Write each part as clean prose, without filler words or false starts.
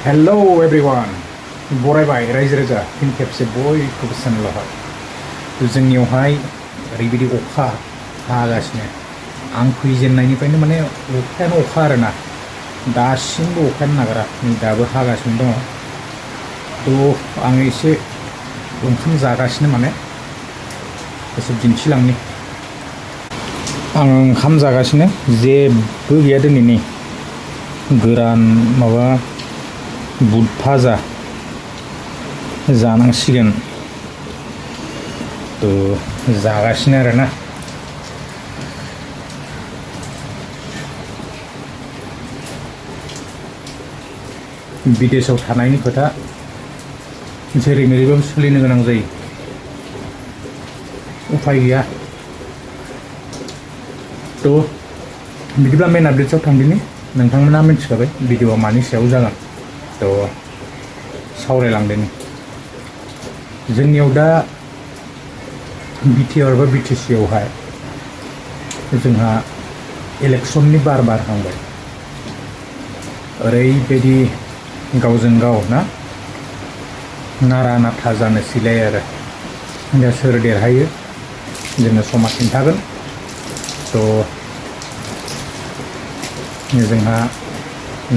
hello everyone बरायबाय रायजो राजा फिन खेबसे बयखौबो चेनेलावहाय जोंनियावहाय ओरैबायदि अखा हागासिनो आं फैजेननायनिफ्रायनो माने अखायानो अखा आरोना दासिमबो अखायानो नागारा नै दाबो हागासिनो दङ थ' आं एसे ओंखाम जागासिनो माने एसे दिन्थिलांनि आं ओंखाम जागासिनो जेबो गैया दिनैनि गोरान माबा बुट भाजा जानांसिगोन थ' जागासिनो आरोना विदेशआव थानायनि खोथा जेरै मेरैबाबो सोलिनो गोनां जायो उफाय गैया थ' बिदिब्ला मेन आपडेट्सआव थांदिनि नोंथांमोना मिथिखाबाय भिडिअआ मानि सायाव जागोन थ' सावरायलांदिनि जोंनियाव दा बिटिआर बा बिटिसि आवहाय जोंहा इलेक्शननि बार बारहांबाय ओरैबायदि गावजों गाव ना नारा नाथा जानोसैलाय आरो दा सोर देरहायो जोङो समा खिन्थागोन थ' जोंहा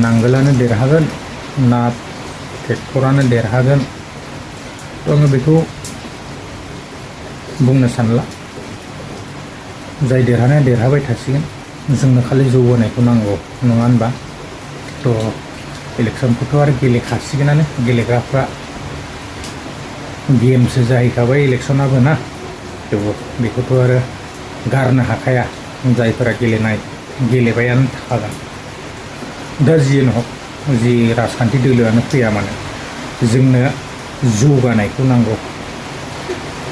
नांगोलानो देरहागोन ना ट्रेक्टरानो देरहागोन थ' आङो बेखौ बुंनो सानला जाय देरहानाया देरहाबाय थासिगोन जोंनो खालि जौगानायखौ नांगौ नङा होनबा थ' इलेक्सनखौथ' आरो गेलेखासिगोनानो गेलेग्राफ्रा गेमसो जाहैखाबाय इलेक्सनाबो ना थ' बेखौथ' आरो गारनो हाखाया जायफोरा गेलेबायानो थाखागोन दा जियानो हक जि राजखान्थि दोलोआनो फैया मानो जोंनो जौगानायखौ नांगौ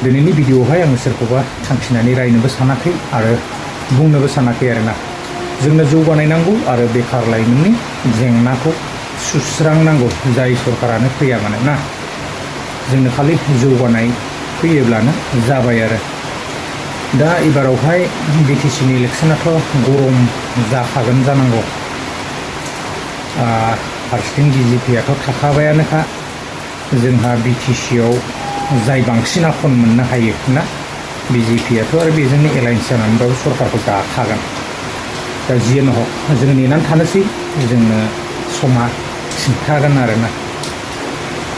दिनैनि भिडिअआवहाय आङो सोरखौबा थांखिनानै रायनोबो सानाखै आरो बुंनोबो सानाखै आरोना जोंनो जौगानाय नांगौ आरो बेखार लाइमोननि जेंनाखौ सुस्रांनांगौ जाय सरकारानो फैया मानो ना जोंनो खालि जौगानाय फैयोब्लानो जाबाय आरो दा एबारावहाय बिटिसिनि इलेक्सनाथ' गरम जाखागोन जानांगौ फारसेथिं बिजेपिआथ' थाखाबायानोखा जोंहा बिटिसिआव जाय बांसिन आखन मोननो हायो ना बिजेपिआथ' आरो बेजोंनो एलायन्स जानानैबाबो सरकारखौ दाखागोन दा जियानो हक जोङो नेनानै थानोसै जोंनो समा खिन्थागोन आरोना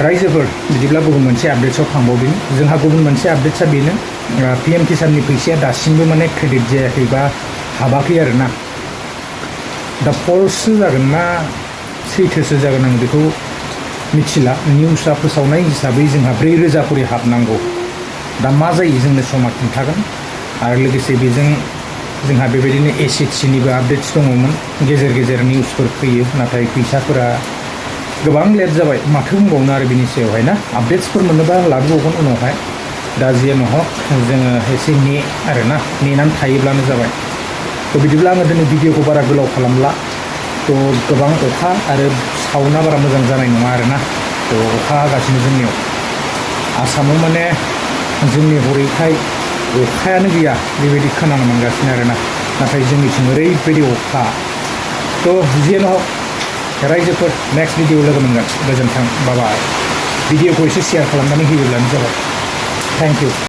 रायजोफोर बिदिब्ला गुबुन मोनसे आपडेट्सआव थांबावदों जोंहा गुबुन मोनसे आपडेट्सआ बेनो पिएम किसाननि फैसाया दासिमबो माने क्रेडिट जायाखै बा हाबाखै आरोना दा फल्ससो जागोन ना सैथोसो जागोन आं बेखौ मिथिला निउसआ फोसावनाय हिसाबै जोंहा 4,000 खरि हाबनांगौ दा मा जायो जोंनो समा खिन्थागोन आरो लोगोसे बेजों जोंहा बेबायदिनो एसएचसिनिबो आपडेट्स दङमोन गेजेर गेजेर निउसफोर फैयो नाथाय फैसाफोरा गोबां लेट जाबाय माथो बुंबावनो आरो बिनि सायावहाय ना आपडेट्सफोर मोनोबा लाबोबावगोन उनावहाय दा जियानो हक जोङो एसे आरोना नेनानै थायोब्लानो जाबाय थ' बिदिब्ला आङो दिनै भिडिअखौ बारा गोलाव खालामला थ' गोबां अखा आरो साउन्डआ बारा मोजां जानाय नङा आरोना थ' अखा हागासिनो जोंनियाव आसामाव माने जोंनि हरैखाय अखायानो गैया बेबायदि खोनानो मोनगासिनो आरोना नाथाय जोंनिथिं ओरैबायदि अखा थ' जियानो हक रायजोफोर नेक्स्ट भिडिअ लोगो मोनगोन गोजोन्थों बाय भिडिअखौ एसे शेयार खालामनानै होयोब्लानो जाबाय थेंक इउ